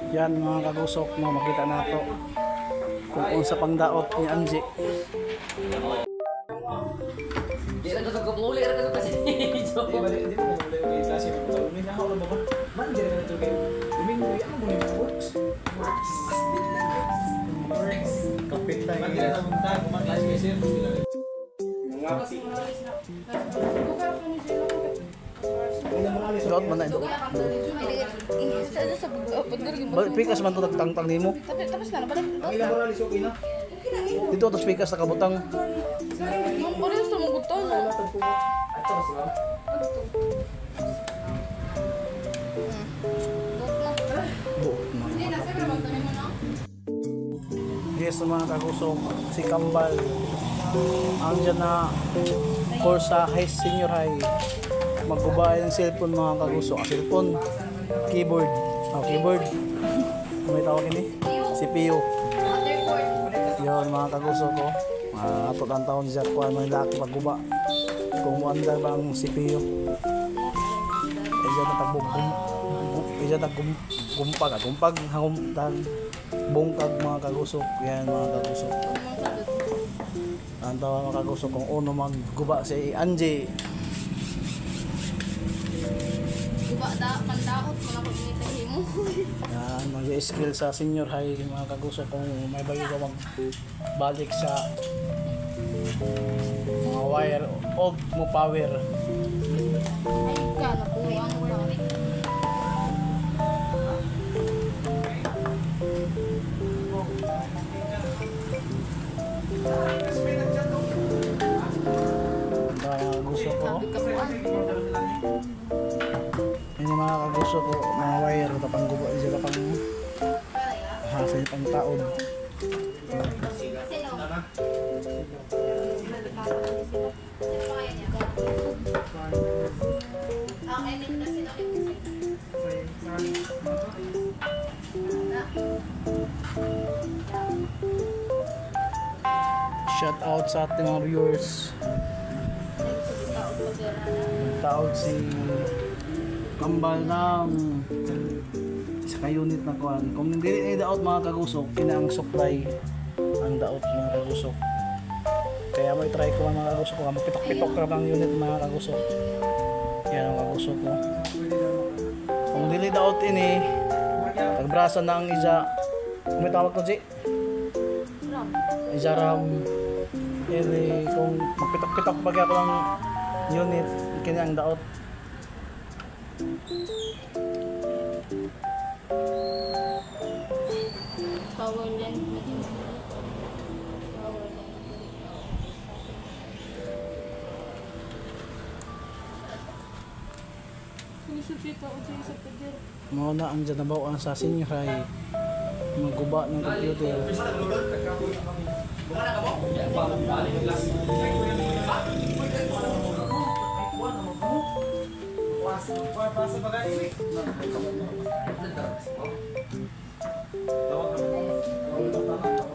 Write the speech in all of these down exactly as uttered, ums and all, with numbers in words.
Yan, mga kagusok, no, makita nato kung unsa pang daot ni Angie. Di na ka kapuli, ra ka kasi. Di ba, di, di ba, di ba, di ba, di ba, di ba, di ba, di ba, Man, di na ka na to, kay Domingo, yan mo muna yung works. Works. Works. Kapit tayo. Man, di na ka na, man, last year, sir. Daot man na ito. Sa, sa, sa, Ba, pikas man to nagtangtang nimo. Tapos, tapos na, nabalik. Dito atos pikas nakabutang. Ang pareho sa mga butang, no? Buot na. Yes, mga kagusok, si Kambal. Ang dyan na course sa high, senior high. Magkubain ng cellphone, mga kagusok. Ah, cellphone. Keyboard. Oh, keyboard. Ano may tawag ini? C P U. Yun, mga kagusok ko. Ah, ato ang taon siya kung ano yung laki pagguba. Kung mo andar ba ang C P U? Eh, dyan ang tagbog-, gum-, eh, dyan ang gum-, gumpag, ah, gumpag, hangum-, tag-, bungkag, mga kagusok. Yan, mga kagusok. Ang tawag, mga kagusok, kung uno magguba si Angie. Guba da, pandaot mo na kung initahin mo. Yan, mag-skill sa senior high, mga kagusok, kung may bayo ka magbalik sa mga wire og mo power. Ay, ka, nakuha mo na. Ang mga gusto ko. Sabi ka po, ah. Yung mga kagusto ko, mga wire, tapang gubo, sila pang hasa, pang taod. Shout out sa ating mga viewers. Taod si Kambal ng isa ka unit na kuan. Kung dili ni daot, mga kagusok, kini ang supply ang daot, mga kagusok. Kaya mo i-try ko, mga kagusok, kung pitok-pitok ra ang unit, mga kagusok. Yan ang kagusok ko. Kung dili daot ini, tagbrasa na ang isa. Ano may tawag to, G? Isa ram. Ini, kung magpitok-pitok pa gyapon ang unit, kini ang daot. Power line. Power line. Mao na ang nabaw-an sa senior high. Magguba ng computer.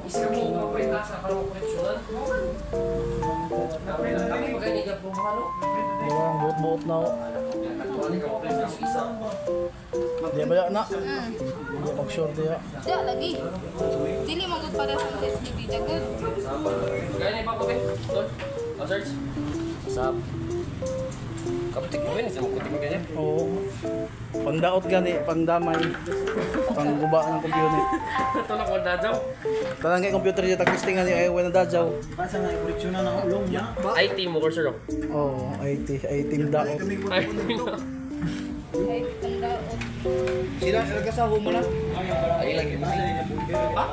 Isa mo, mga prita sa parang operasyonan. Kami, kami, magkainig ang pumalo. Wala, buot-buot na, oh. Yan, actually, ka operasyon sa isa. Di ba na? Mm. Di mag-sure diya. Diya lagi. Dili man gud para sa S G B, jagod. Kaya ni Papa, be? Tol? Ang search? Sa kaptik mo, be? Sa kutik mo, ganyan? Oo. Pangdaot gani, pangdamay, pangguba ng computer. Ito na, kung dajaw. Tanang kay computer niya, tag-testing nga niya, ay, wala dajaw. Basa nga, operasyon na ulong niya. I T mo, sir, oh. Oo, I T, I T daot. Ay, Ay, pangdaot. Sila, nagkasaho mo na? Ay, lagi mo. Ha?